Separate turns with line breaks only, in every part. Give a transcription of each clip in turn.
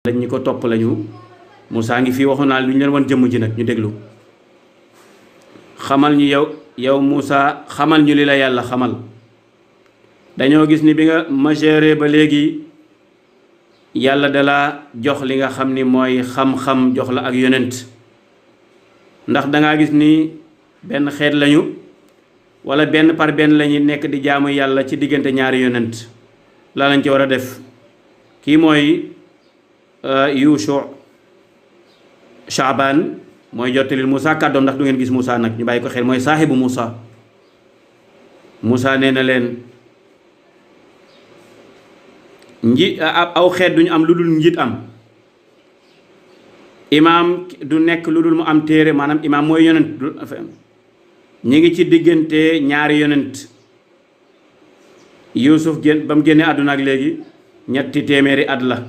lañ ñi ko topp lañu. Moussa ngi fii waxoon naa lu ñu leen wan jëmm ji nag ñu déglu. xamal ñu yow Moussa xamal ñu li la yàlla xamal. dañoo gis ni bi nga majeure ba léegi yàlla dala jox li nga xam ni mooy xam-xam jox la ak yonent ndax dangaa gis ni benn xeet lañu wala benn par benn lañuy nekk di jaamu yàlla ci diggante ñaari yonent la lañ ci war a def. kii mooy Yuushu Shaabaan mooy jottalil Moussa kàddoom ndax du ngeen gis Moussa nag ñu bàyyi ko xel mooy saaxibu Moussa. Moussa nee na leen aw xeet duñu am lu dul njiit am. imaam du nekk lu dul mu am téere maanaam imaam mooy yonent ñi ngi ci diggante ñaari yonent. Yuusuf ba mu génnee àdduna ak léegi 300 at la.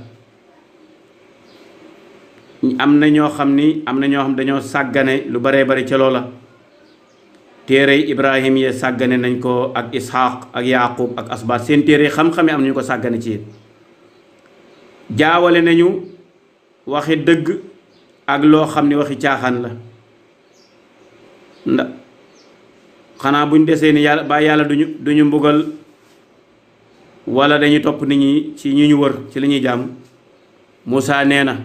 am na ñoo xam dañoo sàggane lu baree bari ca loola. téere Ibrahim yee sàggane nañ ko ak Isxaaq ak Yaaqub ak asbaat seen téere xam-xame am nañu ko sàggane ci jaawale nañu waxi dëgg ak loo xam ni waxi caaxaan la. ndax xanaa buñ desee ni yàlla duñu mbugal wala dañuy topp nit ñi ci ñi ñu wër ci li ñuy jàmm. Moussa nee na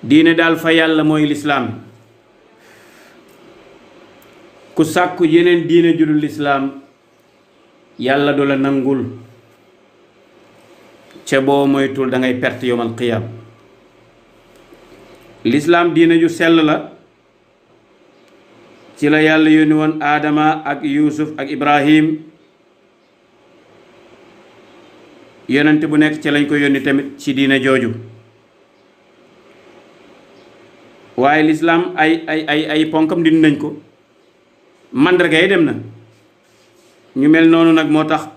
diine daal fa yàlla mooy lislaam. ku sàkku yeneen diine judul lislaam yàlla du la nangul ca boo moytul da ngay perte yawmal qiyaam. lislaam diine ju sell la ci la yàlla yónni woon Aadama ak Yuusuf ak Ibrahim. yonent bu nekk ci lañ ko yónni tamit ci diine jooju. waaye lislaam ay ponkam dindi nañ ko. màndarga yi dem na ñu mel noonu nag moo tax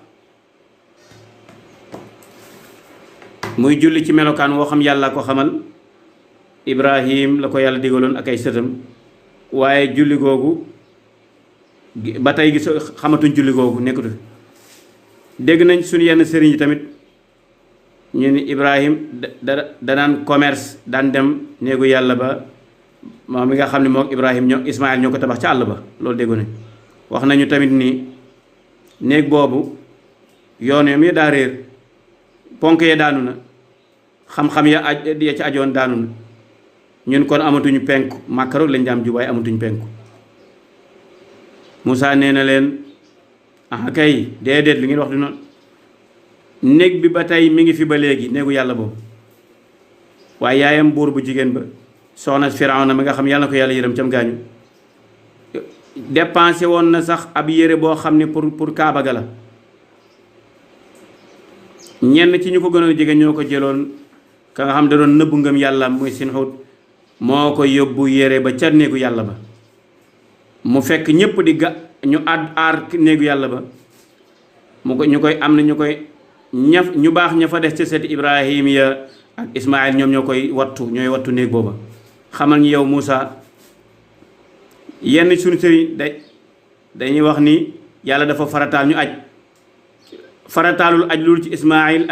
muy julli ci melokaan woo xam yàlla ko xamal. Ibrahim la ko yàlla digaloon ak ay sëtam waaye julli googu ba tey gis xamatuñ julli googu nekkatu. dégg nañ suñu yenn sëriñ yi tamit ñu ni Ibrahim da daan commerce daan dem néegu yàlla ba moom mi nga xam ne moom Ibrahim ñoo Ismaïl ñoo ko tabax ca àll ba loolu déggu nañ. wax nañu tamit ni néeg boobu yoon yi daa réer ponk ya daanu na xam-xam ya ci ajoon daanu na. ñun kon amatuñu penku màkkaroog lañ daam jubaay amatuñu penku. Moussa nee na leen kay déedéet li ngeen wax du noonu. néeg bi ba tey mi ngi fi ba léegi néegu yàlla boobu waaye yaayam buur bu jigéen ba soxna Firawna mi nga xam yàlla na ko yàlla yërëm cam gaañu dépensé woon na sax ab yére boo xam ne pour Kaaba ga la. ñenn ci ñu ko gënoon jege ñoo ko jëloon ka nga xam da doon nëbbu ngëm yàlla muy Sinxuut moo ko yóbbu yére ba ca néegu yàlla ba mu fekk ñépp di ñu aar néegu yàlla ba ñu koy am na ñu koy ñu baax ña fa des ca seeti Ibrahim ya ak Ismaïl ñoom ñoo koy wattu ñooy wattu néeg booba. xamal ñu yow Moussa yenn suñu sëriñ dañuy wax ni yàlla dafa farataal ñu aj farataalul aj loolu ci Ismaïl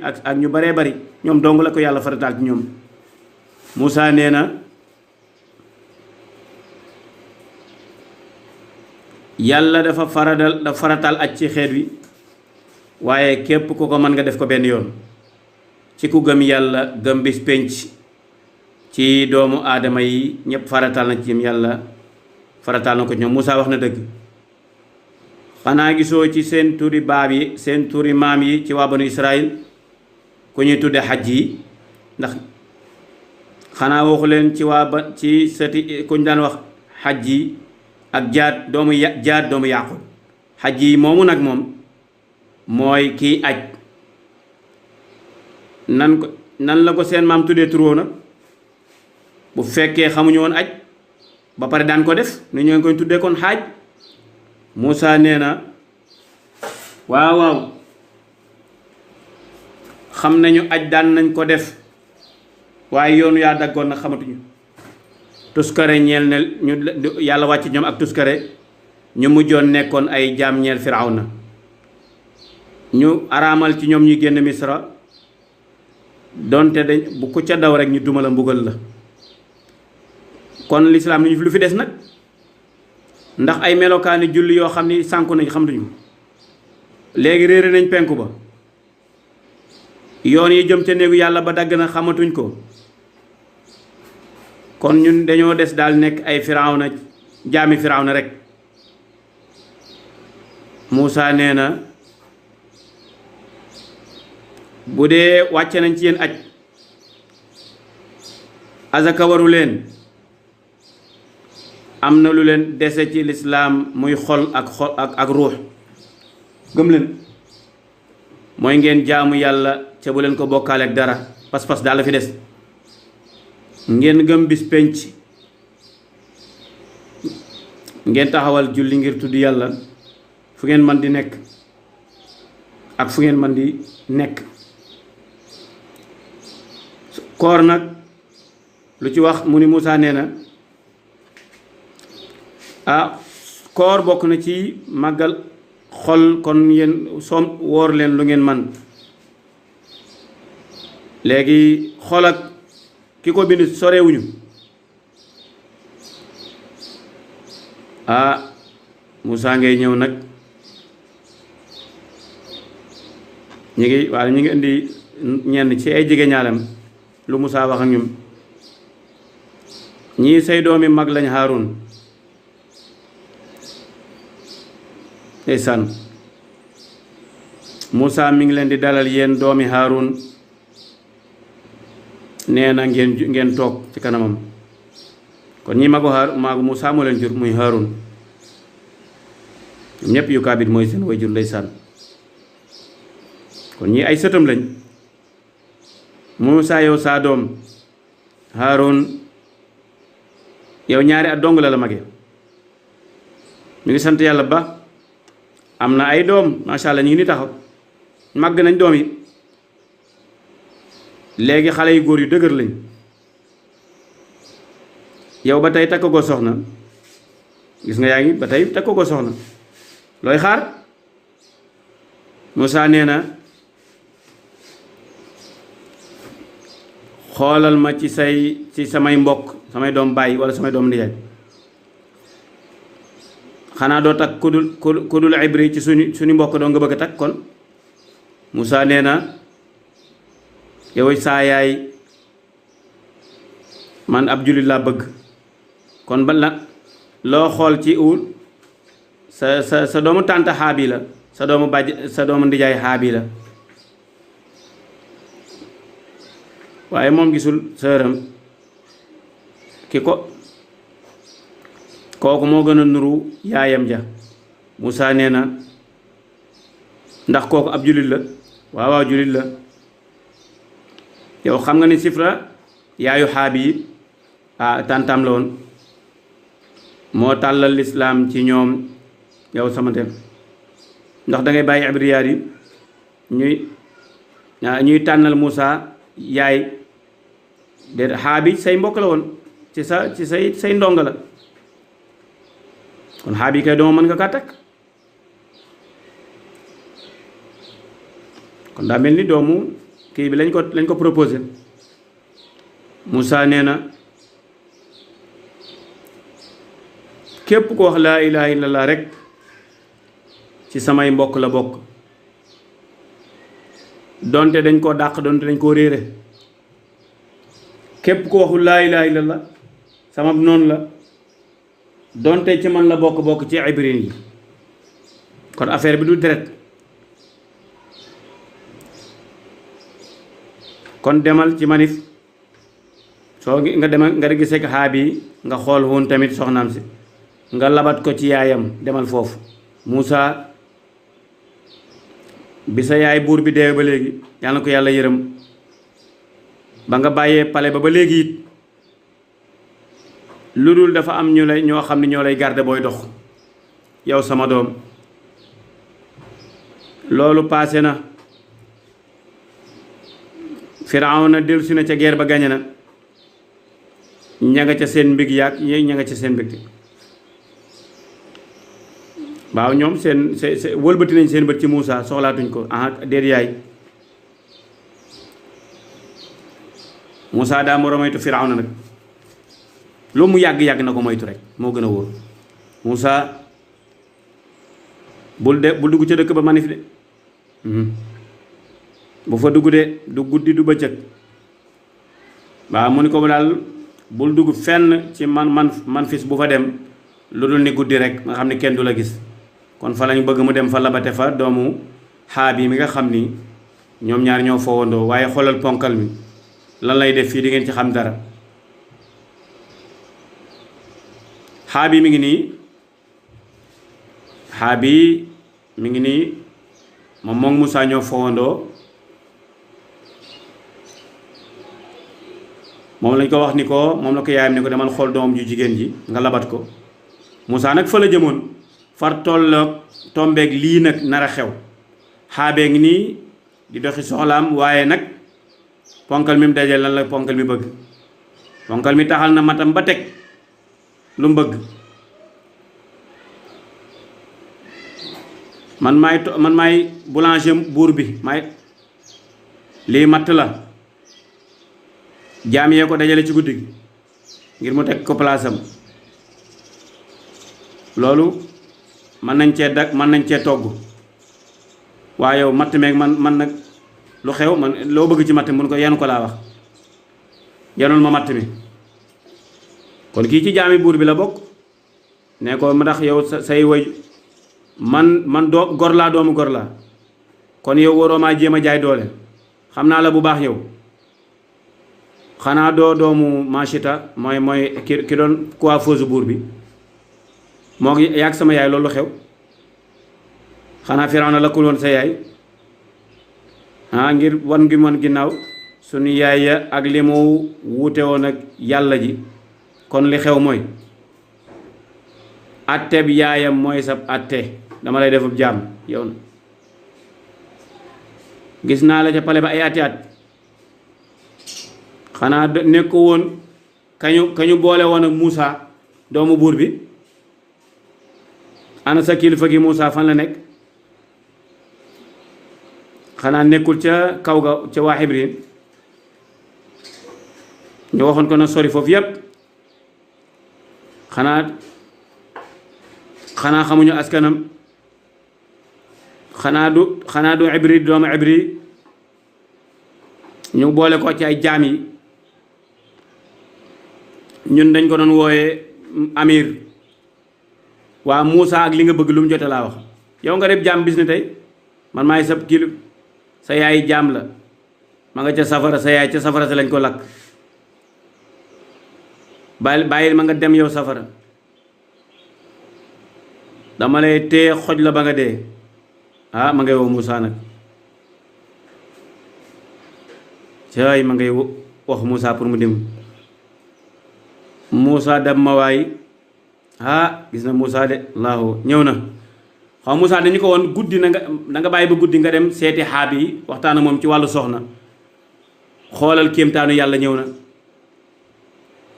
ak ñu baree bari ñoom dong la ko yàlla farataal ci ñoom. Moussa nee na yàlla dafa farataal aj ci xeet wi waaye képp ku ko mën nga def ko benn yoon ci ku gëm yàlla gëm bis pénc ci doomu aadama yi ñëpp farataal na ci yàlla farataal na ko ci ñoom. Moussa wax na dëgg. xanaa gisoo ci seen turi baab yi seen turi maam yi ci waa banu Israël ku ñuy tudde xaj yi ndax xanaa waxu leen ci waa ba ci sëti ku ñu daan wax xaj yi ak jaat doomu Yaaqub. xaj yi moomu nag moom mooy kiy aj. nan la ko seen maam tuddee turoo nag bu fekkee xamuñu woon aj ba pare daan ko def nu ñu koy tuddee kon xaaj. Moussa nee na waaw xam nañu aj daan nañ ko def waaye yoonu yaa daggoon na xamatuñu. tuskare ñeel ne ñu yàlla wàcc ñoom ak tuskare ñu mujjoon nekkoon ay jaam ñeel Firawna ñu araamal ci ñoom ñuy génn Misra donte dañ bu ko ca daw rek ñu duma la mbugal la. kon lislaam ni lu fi des nag ndax ay melokaani julli yoo xam ni sànku nañ xam duñu léegi réere nañ penku ba yoon yi jëm ca néegu yàlla ba dagg na xamatuñ ko. kon ñun dañoo des daal nekk ay firawna jaami firawna rek. Muusa nee na bu dee wàcce nañ ci yéen aj azaka waru leen am na lu leen dese ci lislaam muy xol ak ruux gëm leen mooy ngeen jaamu yàlla ca bu leen ko bokkaale ak dara pas-pas daal la fi des. ngeen gëm bis penc ngeen taxawal julli ngir tudd yàlla fu ngeen man di nekk ak fu ngeen man di nekk. koor nag lu ci wax mu ni Muusa nee na koor bokk na ci màggal xol kon yéen soom woor leen lu ngeen man. léegi xol ak ki ko bind sorewuñu Muusa ngay ñëw nag ñu ngi indi ñenn ci ay jigéen ñaalam lu Muusa wax ak ñun. ñii say doomi mag lañ Haarun ndeysaan Muusa mi ngi leen di dalal yéen doomi Haarun nee na ngeen toog ci kanamam. kon ñi magu Muusa moo leen jur muy Haarun ñoom ñëpp yu kaabit mooy seen way jur ndeysaan. kon ñi ay sëtam lañ. Muusa yow saa doom Haarun yow ñaari at dong la mage ñu ngi sant yàlla ba am na ay doom macha allah ñu ngi ni taxaw màgg nañ doom yi léegi xale yu góor yu dëgër lañ. yow ba tey takk ko soxna gis nga yaa ngi ba tey takk ko soxna looy xaar. Muusa nee na xoolal ma ci samay mbokk samay doom bàyyi wala samay doom ndiyaay xanaa doo takk ku dul ibri ci suñu mbokk doo nga bëgg a takk. kon Muusa nee na yow saa yaay man ab jullit laa bëgg. kon ba la loo xool ci uul sa doomu tànt Haabila sa doomu ndijaay Haabila waaye moom gisul sëram kooku moo gën a nuru yaayam ja. Muusa nee na ndax kooku ab jullit la waaw jullit la. yow xam nga ni Sifra yaayu Haabi tàntam la woon moo tàllal lislaam ci ñoom yow sama dem ndax dangay bàyyi ibriyaat yi ñuy tànnal Muusa yaay de Haabi say mbokk la woon ci say ndongo la. kon Haabi kay dooma mën nga kaa takk. kon daa mel ni doomu kii bi lañ ko proposé. Muusa nee na képp ko wax laa ilaha illallah rek ci samay mbokk la bokk donte dañ koo dàq donte dañ koo réere. képp ko waxul laa ilaha illallah sama noonu la donte ci man la bokk ci ibrin yi. kon affaire bi du deret. kon demal ci manif soo nga demal nga gisee ak Haabi nga xool woon tamit soxnaam si nga labat ko ci yaayam demal foofu. Muusa bi sa yaay buur bi dee ba léegi yàlla na ko yàlla yërëm ba nga bàyyee pale ba léegi it lu dul dafa am ñoo xam ne ñoo lay garde booy dox yow sama doom. loolu paase na. Firawna dellusi na ca guerre ba gañe na ña nga ca seen mbig yaag ña nga ca seen mbig. waaw ñoom seen wëlbati nañ seen bët ci Muusa soxlaatuñ ko déet yaay Moussa daa war a moytu Firawna nag lu mu yàgg-yàgg na ko moytu rek moo gën a wóor. Moussa bul dugg ca dëkk ba manif de bu fa dugg de du guddi du bëccëg waaw mu ni ko daal bul dugg fenn ci man fis bu fa dem lu dul ni guddi rek nga xam ne kenn du la gis. kon fa lañu bëgg mu dem fa labate fa doomu Xaabi mi nga xam ni ñoom ñaar ñoo fowandoo. waaye xoolal ponkal mi lan lay def fii di ngeen ci xam dara. Xaabi mi ngi nii Xaabi mi ngi nii moom Moussa ñoo fowandoo. moom lañ ko wax ni ko moom la ko yaayam ni ko demal xool doomam ju jigéen ji nga labat ko. Moussa nag fa la jëmoon far tombeeg lii nag nar a xew. Xaabee ngi nii di doxi soxlaam waaye nag ponkal mi mu dajee lan la ponkal mi bëgg. ponkal mi taxal na matam ba teg lu mu bëgg. man maay boulanger buur bi lii matt la jaam yee ko dajale ci guddi gi ngir mu teg ko palaasam. loolu mën nañ cee togg waaye yow matt meeg man nag lu xew man loo bëgg ci matt mun ko yenu ko laa wax yenul ma matt mi. kon kii ci jaami buur bi la bokk ne ko ndax yow say way man gor laa doomu gor laa kon yow waroo maa jéem a jaay doole xam naa la bu baax yow. xanaa doomu Machita mooy ki doon coiffeuse buur bi moo ngi yàgg sama yaay loolu xew. xanaa Firawna lakkul woon sa yaay ngir wan ginnaaw sunu yaay ya ak li mu wuute woon ak yàlla ji. kon li xew mooy atte bi yaayam mooy sab atte dama lay defub jaam yow na gis naa la ca pale ba ay ati at xanaa nekku woon kañu boole woon ak Moussa doomu buur bi. ana sa kilifa gi Moussa fan la nekk xanaa nekkul ca kaw ga ca waa Xibriin ñu waxoon ko na sori foofu yépp xanaa xamuñu askanam xanaa du Ibri doomu Ibri ñu boole ko ci ay jaam yi ñun dañ ko doon wooyee Amir. waa Moussa ak li nga bëgg lu mu jote laa wax yow nga def jaam bis ne tey man maay sab kili sa yaay jaam la ma nga ca safara sa yaay ca safara sa lañ ko lakk bàyyil ma nga dem yow safara dama lay tee xoj la ba nga dee ma ngay woo Moussa nag caay ma ngay wax Moussa pour mu dem Moussa dem ma waay gis na Moussa de allahu ñëw na xaw Moussa dañu ko woon guddi na nga bàyyi ba guddi nga dem seeti Xaabi waxtaan ak moom ci wàllu soxna xoolal kéemtaanu yàlla ñëw na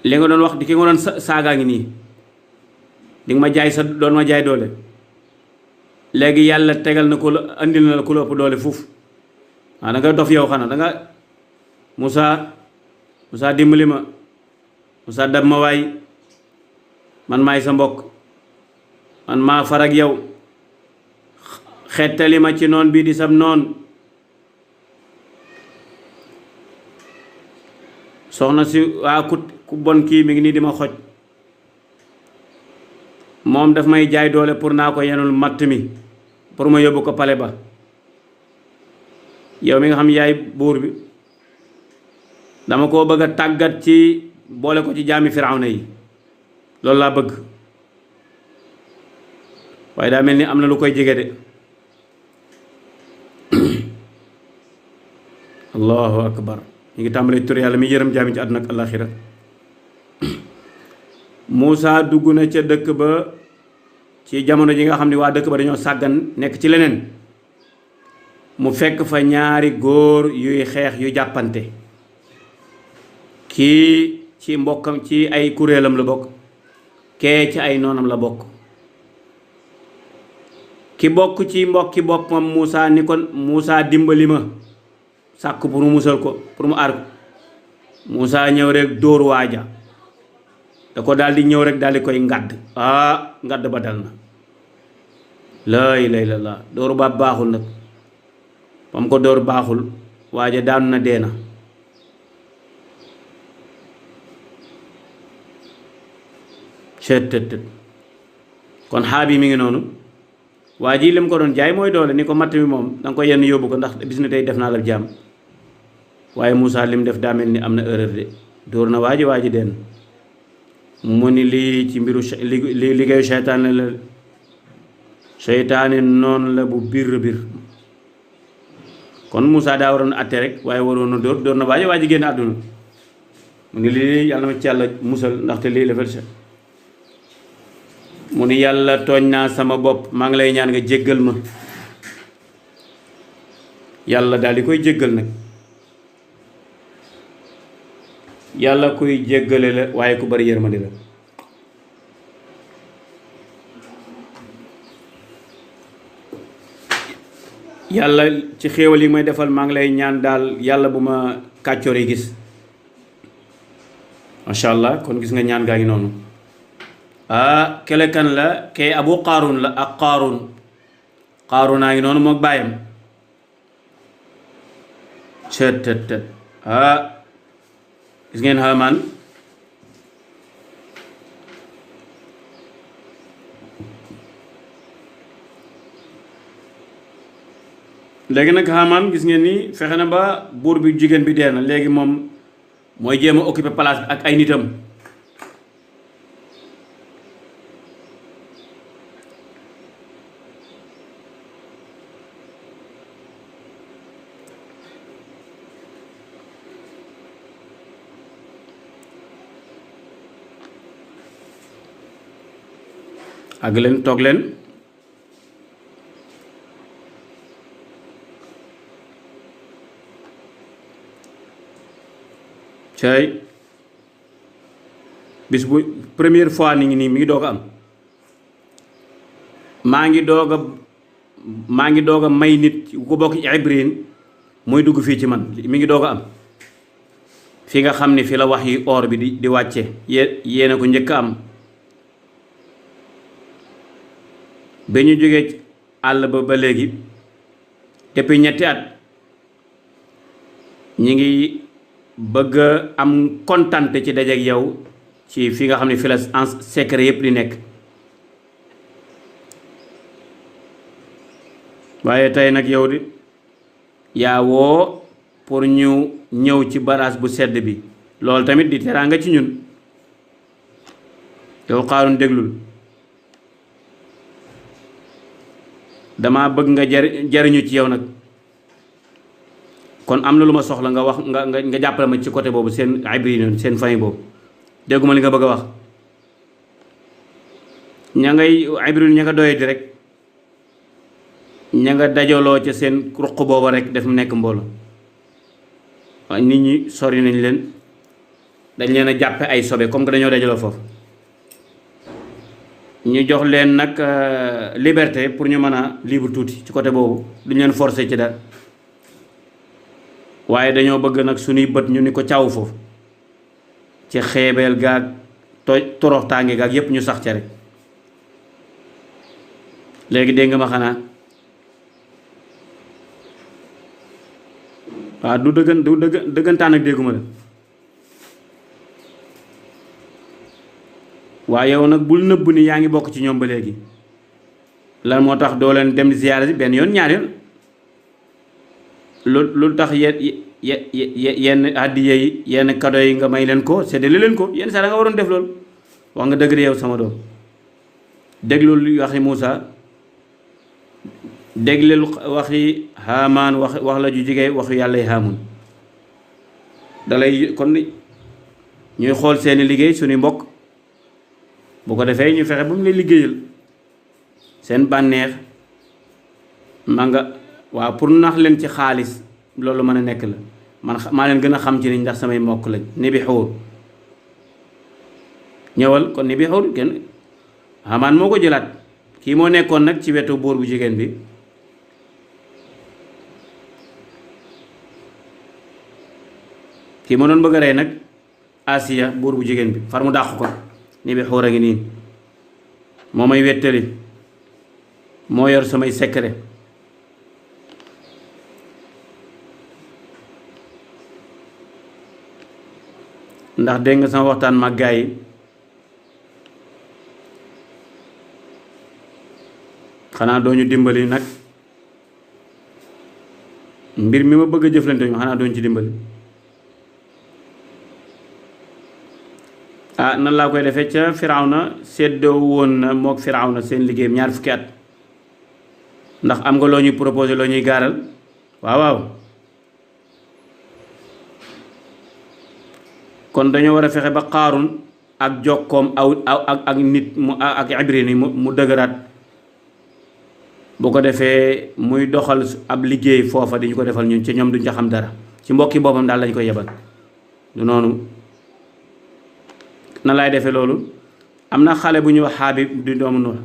li nga doon wax di ki nga doon saagaa ngi nii di nga ma jaay doon ma jaay doole léegi yàlla tegal na ko andil na la ku la ëpp doole fuuf da nga dof yow xanaa da nga Moussa dimbali ma Moussa dab ma waay man maay sa mbokk man maa farag yow xettali ma ci noon bii di sab noon soxna si ku bon kii mi ngi nii di ma xoj moom daf may jaay doole pour naa ko yenul matt mi pour ma yóbbu ko pale ba yow mi nga xam yaay buur bi dama koo bëgg a tàggat ci boole ko ci jaami Firawna yi loolu laa bëgg waaye daa mel ni am na lu koy jege de allahu akbar ñu ngi tàmbalee tur yàlla mi yërëm jaami ci àdduna ak àllaaxira Moussa dugg na ca dëkk ba ci jamono ji nga xam ne waa dëkk ba dañoo sàggan nekk ci leneen mu fekk fa ñaari góor yuy xeex yu jàppante kii ci mbokkam ci ay kuréelam la bokk kee ci ay noonam la bokk ki bokk ci mbokki boppam Moussa ni kon Moussa dimbali ma sàkk pour mu musal ko pour mu aar ko Moussa ñëw rek dóor waaja da ko daal di ñëw rek daal di koy ngadd ngadd ba dal na laa ilaaha illallaah dóor ba baaxul nag ba mu ko dóor baaxul waaja daanu na dee na cët kon xaabi mi ngi noonu waa ji li mu ko doon jaay mooy doole ni ko matt mi moom danga ko yenn yóbbu ko ndax bis ni tey def naa la jaam waaye Moussa lim def daa mel ni am na erreur de dóor na waa ji den mu ni lii ci mbiru liggéeyu seytaane la seytaane noonu la bu biir kon Moussa daa waroon atte rek waaye waroon na dóor na waa ji génn àdduna mu ni lii yàlla ma ci yàlla musal ndaxte lii la fel mu ni yàlla tooñ naa sama bopp maa ngi lay ñaan nga jéggal ma yàlla daal di koy jéggal nag yàlla kuy jéggale la waaye ku bari yërmande la yàlla ci xéewal yi may defal maa ngi lay ñaan daal yàlla bu ma kàccoor yi gis macha allah kon gis nga ñaan gaa ngi noonu kele kan la kay abu qaarun la ak qaarun naa ngi noonu mook baayam cët gis ngeen Haamaan léegi nag Haamaan gis ngeen ni fexe na ba buur bi jigéen bi dee na léegi moom mooy jéem a occuper place bi ak ay nitam ak leen toog leen cay bis bu première fois ni ngi nii mi ngi doog a am maa ngi doog a may nit ku bokk ci Ibriin muy dugg fii ci man mi ngi doog a am fi nga xam ne fi la wax yi or bi di wàcce yéena ko njëkk am ba ñu jógee àll ba léegi depuis ñetti at ñi ngi bëgg am kontante ci dajeek yow ci fi nga xam ne fi la en secret yépp di nekk waaye tey nag yow di yaa woo pour ñu ñëw ci baraas bu sedd bi loolu tamit di teraanga ci ñun yow Qaaruun déglul dama bëgg nga jariñu ci yow nag kon am na lu ma soxla nga wax nga jàppale ma ci côté boobu seen Ibriin seen famille boobu dégguma li nga bëgg a wax ña ngay Ibriin ña nga doye di rek ña nga dajaloo ca seen ruq booba rek def mu nekk mbooloo waaye nit ñi sori nañ leen dañ leen a jàppe ay sobe comme que dañoo dajaloo foofu ñu jox leen nag liberté pour ñu mën a libre tuuti ci côté boobu duñ leen forcer ci dara waaye dañoo bëgg nag suñuy bët ñu ni ko caaw foofu ci xeebeel gaag toroxtaange gaag yépp ñu sax ca rek léegi dégg nga ma xanaa waaw du dëggantaan ak dégguma la waaye yow nag bul nëbb ni yaa ngi bokk ci ñoom ba léegi lan moo tax doo leen dem ziyaara si benn yoon ñaar yoon lu tax yenn àddiya yi yenn kado yi nga may leen ko séddale leen ko yenn saa da nga waroon def loolu wax nga dëgg de yow sama doom déglul waxi Moussa déglul waxi Haamaan wax la ju jigéen waxu yàlla yi Haamun dalay kon ñuy xool seeni liggéey suñu mbokk bu ko defee ñu fexe ba mu lay liggéeyal seen bànneex ma nga waaw pour nax leen ci xaalis loolu mën a nekk la man maa leen gën a xam ci ni ndax samay mbokk lañ ni bi xuur ñëwal kon ni bi xuur kenn Haamaan moo ko jëlaat kii moo nekkoon nag ci wetu buur bu jigéen bi kii ma doon bëgg a rey nag Asiya buur bu jigéen bi far mu dàq ko ni bi xuur a ngi nii moo may wettali moo yor samay secret ndax dégg nga sama waxtaan mag gaa yi xanaa doo ñu dimbali nag mbir mi ma bëgg a jëflante ñu xanaa dooñu ci dimbali nan laa koy defee ca Firawna séddoo woon na mook Firawna seen liggéeyam 2 fukki at ndax am nga loo ñuy proposé loo ñuy gaaral waaw waaw kon dañoo war a fexe ba Qaaruun ak jokkoom ak nit mu ak Ibriin mu dëgëraat bu ko defee muy doxal ab liggéey foofa di ñu ko defal ñun ci ñoom duñ ca xam dara ci mbokki boppam daal lañ koy yebal du noonu na laay defee loolu am na xale bu ñuy wax Habib di doomu Nuux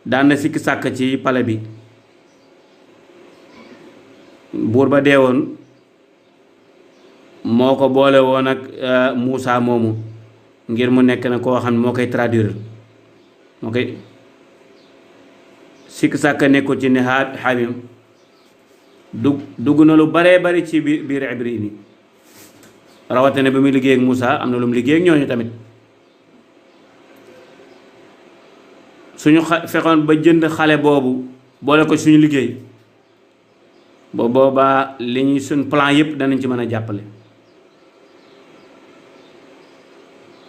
daan na sikki sàkk ci pale bi buur ba dee woon moo ko boole woon ak Muusa moomu ngir mu nekk na koo xam ne moo koy traduire moo koy sikk sàkk nekkul ci ne Habib dugg na lu baree bari ci biir Ibriin yi rawatina ba muy liggéey ak Moussa am na lu mu liggéey ak ñooñu tamit suñu fexoon ba jënd xale boobu boole ko suñu liggéey ba boobaa li ñuy suñ plan yépp danañ ci mën a jàppale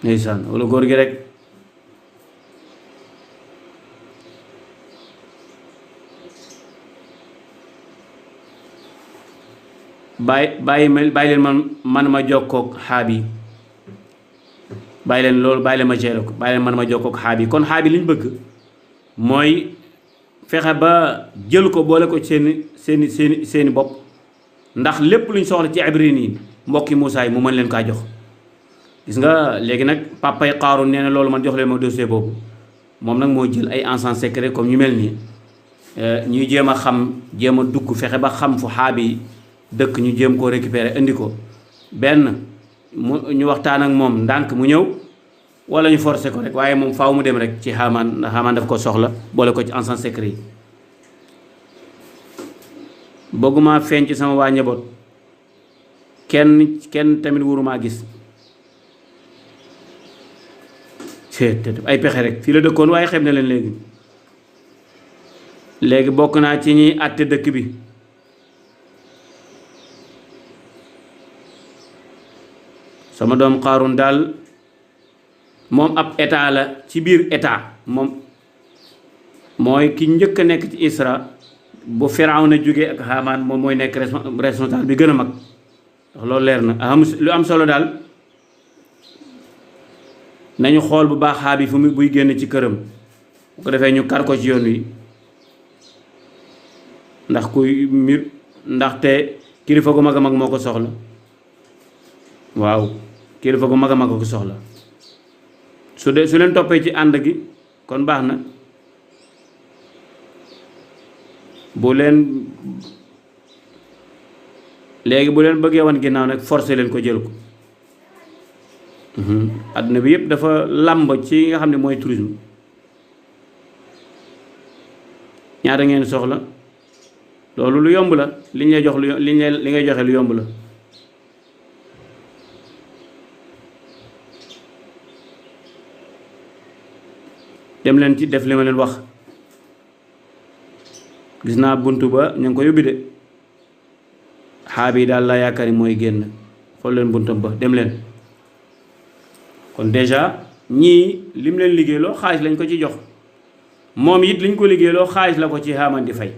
ndeysaan wala góor gi rek bàyyi leen man ma jokkook Xaabi bàyyi leen loolu bàyyi leen ma gérer ko bàyyi leen man ma jokkook Xaabi kon Xaabi li ñu bëgg mooy fexe ba jël ko boole ko seeni bopp ndax lépp luñ soxla ci Ibriin yi mbokki Muusaa yi mu mën leen kaa jox gis nga léegi nag papay Qaaruun nee na loolu man jox leen ma dossier boobu moom nag moo jël ay agents secrets comme ñu mel nii ñuy jéem a xam jéem a dugg fexe ba xam fu Xaabi dëkk ñu jéem koo récupérer indi ko benn ñu waxtaan ak moom ndànk mu ñëw wala ñu forcé ko rek waaye moom faaw mu dem rek ci Haamaan ndax Haamaan daf ko soxla boole ko ci agents secrets yi bëgguma feeñ ci sama waa njaboot kenn tamit wurumaa gis ay pexe rek fii la dëkkoon waaye xeeb na leen léegi bokk naa ci ñiy àtte dëkk bi sama doom Qaaruun daal moom ab état la ci biir état moom mooy ki njëkk a nekk ci Isra bu Firawna jógee ak Haamaan moom mooy nekk responsable bi gën a mag ndax loolu leer na lu am solo daal nañu xool bu baax Xaabi fu mu buy génn ci këram bu ko defee ñu kar ko ci yoon wi ndax ndaxte kilifa gu mag a mag moo ko soxla waaw kilifa gu mag a mag ko soxla su leen toppee ci ànd gi kon baax na bu leen léegi bu leen bëggee wan ginnaaw nag forcé leen ko jël ko àdduna bi yëpp dafa làmb ci nga xam ne mooy tourisme ñaata ngeen soxla loolu lu yomb la li ñu lay jox li ngay joxe lu yomb la dem leen ci def li ma leen wax gis naa buntu ba ñu ngi ko yóbbi de Xaabi daal laa yaakaar ni mooy génn xool leen buntam ba dem leen kon déjà ñii lim leen liggéeyloo xaalis lañ ko ci jox moom it liñ ko liggéeyloo xaalis la ko ci Haamaan di fay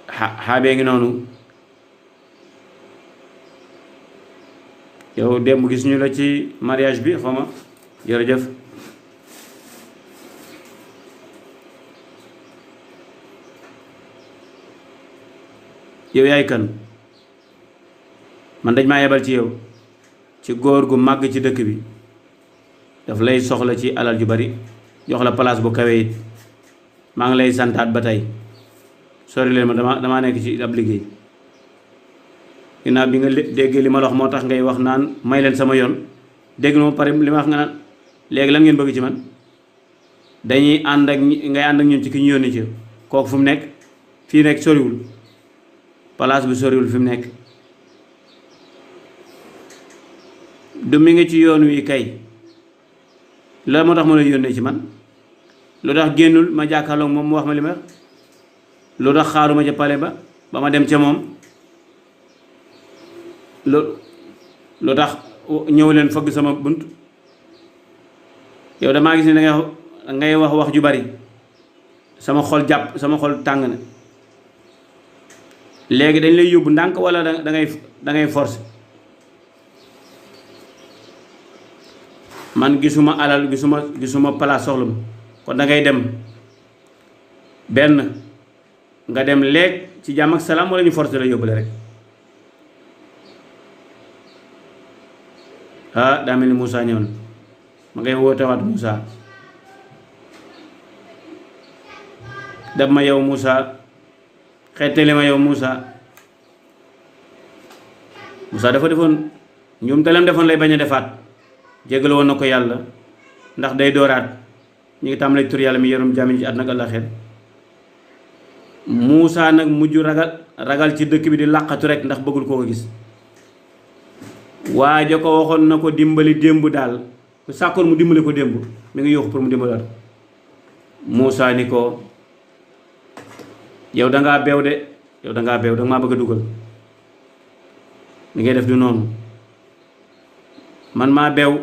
Xaabee ngi noonu yow démb gis ñu la ci mariage bi xaw ma jërëjëf yow yaay kan man dañ maa yebal ci yow ci góor gu màgg ci dëkk bi daf lay soxla ci alal ju bari jox la place bu kawe it maa ngi lay santaat ba tey sori leen ma damaa nekk ci ab liggéey ginnaaw bi nga déggee li ma la wax moo tax ngay wax naan may leen sama yoon dégg na ma pare li ma wax nga naan léegi lan ngeen bëgg ci man dañuy ànd ak ngay ànd ak ñun ci ki ñu yónni ci kooku fu mu nekk fii nekk soriwul place bi soriwul fi mu nekk du mi ngi ci yoon wi kay la moo tax ma lay yónnee ci man lu tax génnul ma jàkkaarloog moom mu wax ma li ma wax lu tax xaaruma ca pale ba ma dem ca moom lu tax ñëw leen fëgg sama bunt yow damaa gis ne dangay wax ju bari sama xol tàng na léegi dañ lay yóbbu ndànk wala dangay force man gisuma alal gisuma place soxla ma kon dangay dem benn nga dem léeg ci jàmm ak salaam wala ñu forcé la yóbbule rek daa mel ni Moussa ñëw na ma ngay wootewaat Moussa dab ma yow Moussa xettali ma yow Moussa dafa defoon ñoom talam defoon lay bañ a defaat jégal woon na ko yàlla ndax day dooraat ñu ngi tàmbalee tur yàlla mi yorum jàmmiñ ci àdduna ak àllaaxira Moussa nag mujj ragal ci dëkk bi di làqatu rek ndax bëggul koo ko gis waaja ko waxoon na ko dimbali démb daal ku sàkkoon mu dimbali ko démb mi ngi yóoxu pour mu dimbalaat Moussa ni ko yow dangaa beew danga maa bëgg a dugal li ngay def du noonu man maa beew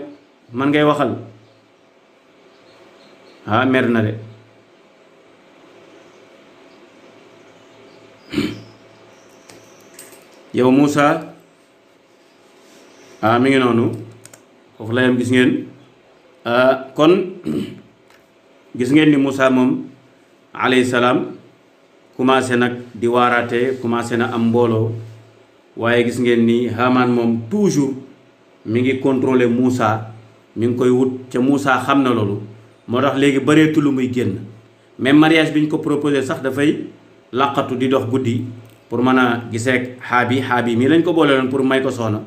man ngay waxal mer na de yow Moussa mi ngi noonu foofu la yam gis ngeen kon gis ngeen ni Moussa moom alayhi salaam commencé nag di waaraate commencé na am mbooloo waaye gis ngeen ni Haamaan moom toujours mi ngi contrôler Moussa mi ngi koy wut ca Moussa xam na loolu moo tax léegi bëreetu lu muy génn même mariage bi ñu ko proposé sax dafay làqatu di dox guddi pour mën a giseek xaabi mii lañ ko boole loon pour may ko soxna